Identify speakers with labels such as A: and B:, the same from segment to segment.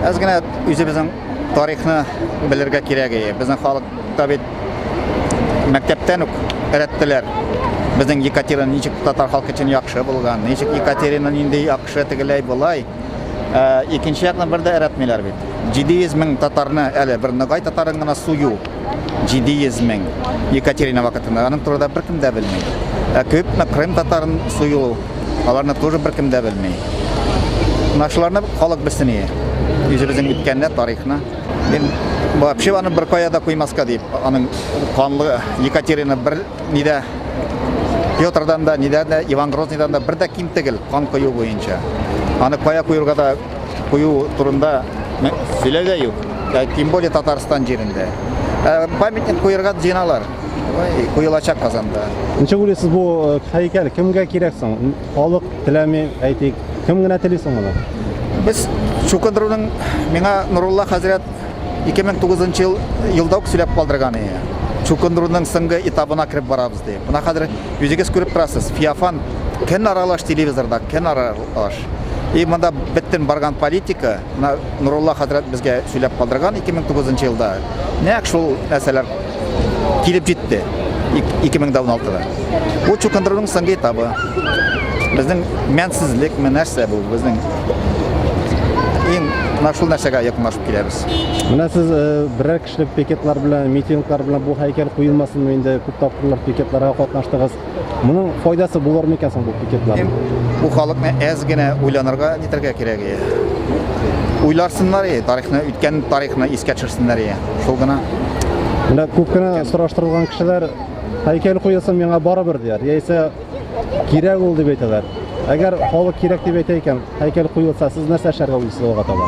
A: Әз генә үзебезнең тарихны белергә кирәк иде. Безнең халыкта бит мәктәптән үк өйрәттеләр. Безнең Екатерина ничек татар халкы өчен яхшы булган, ничек Екатерина нинди яхшы тегеләй болай. Ә, икенче якны бер дә өйрәтмиләр бит. 700 мең татарны әле бер ногай татарын гына сую 700 мең Екатерина вакытында. Аның турында беркем дә белми. Ә күпме Крым татарын сую, аларны тоже беркем дә белми. Менә шуларны халык белсен ие. Үзебезнең үткәнне, тарихны. Мин вообще аны бер кая да куймаска дип, аның канлы Екатерина бер нидә Петрдан да, нидә дә, Иван Грозныйдан да бер дә ким түгел кан кою буенча. Аны кая куерга да кую турында сөйләү дә юк. Тем более Татарстан җирендә. Памятник куерга җыеналар. Куелачак Казанда.
B: Ничек уйлыйсыз, бу һәйкәл кемгә кирәк соң? Халык теләми, әйтик, кем генә тели соң моны?
A: Без чукындыруның миңа Нурулла хәзрәт 2009 ел елда ук сөйләп калдырган иде. Чукындыруның соңгы этабына кереп барабыз дип. Менә хәзер үзегез күреп торасыз, Феофан көн аралаш телевизорда, көн аралаш. И монда бөтен барган политика, менә Нурулла хәзрәт безгә сөйләп калдырган 2009 елда. Нәкъ шул нәрсәләр килеп җитте 2016-да. Бу чукындыруның соңгы этабы. Безнең мәнсезлекме, нәрсә бу? Безнең иң менә шул нәрсәгә якынлашып киләбез.
B: Менә сез э, берәр кешелек пикетлар белән, митинглар белән бу һәйкәл куелмасын инде күп тапкырлар пикетларга катнаштыгыз. Моның файдасы булыр микән соң бу пикетларның?
A: Бу халыкны әз генә уйланырга нитәргә кирәк иде. Уйларсыннар иде, тарихны, үткән тарихны искә төшерсеннәр иде. Шул гына.
B: Менә күп кенә сораштырылган кешеләр һәйкәл куелсын миңа барыбер диләр, яисә кирәк ул дип әйтәләр. Әгәр халык кирәк дип әйтә икән, һәйкәл куелса, сез нәрсә эшләргә уйлыйсыз алга таба?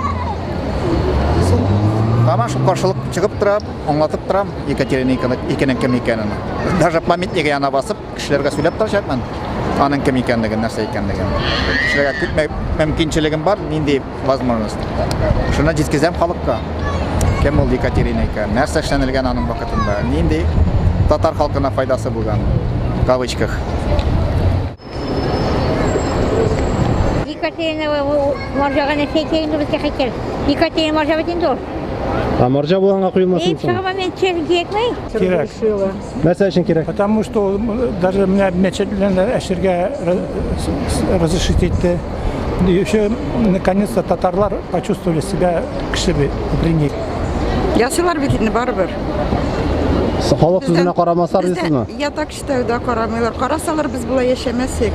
A: Һаман шул каршылык чыгып тора, аңлатып торам Екатерина икенең кем икәнен. Даже памятник янына басып, кешеләргә сөйләп торачакмын аның кем икәнлеген, нәрсә икәнлеген. Кешеләргә күпме мөмкинчелегем бар, нинди возможность. Шуны җиткезәм халыкка. Кем ул Екатерина икән, нәрсә эшләнелгән аның вакытында, нинди татар халкына файдасы булган, в кавычках.
C: Екатерина маржага нәрсә әйтә инде безгә хәйкәл. Екатерина маржа бит инде ул.
B: А маржа булганга куелмасын
C: соң. Чыгыма мен чер кирәкми.
D: Кирәк.
B: Нәрсә өчен кирәк?
D: Потому что даже менә мәчет белән әшергә разрешить итте. Еще наконец-то татарлар почувствовали себя кеше при них.
E: Ясыйлар бит инде барыбер.
B: Халык сүзенә карамаслар дисезме?
E: Я так считаю, да, карамыйлар. Карасалар, без болай яшәмәсек.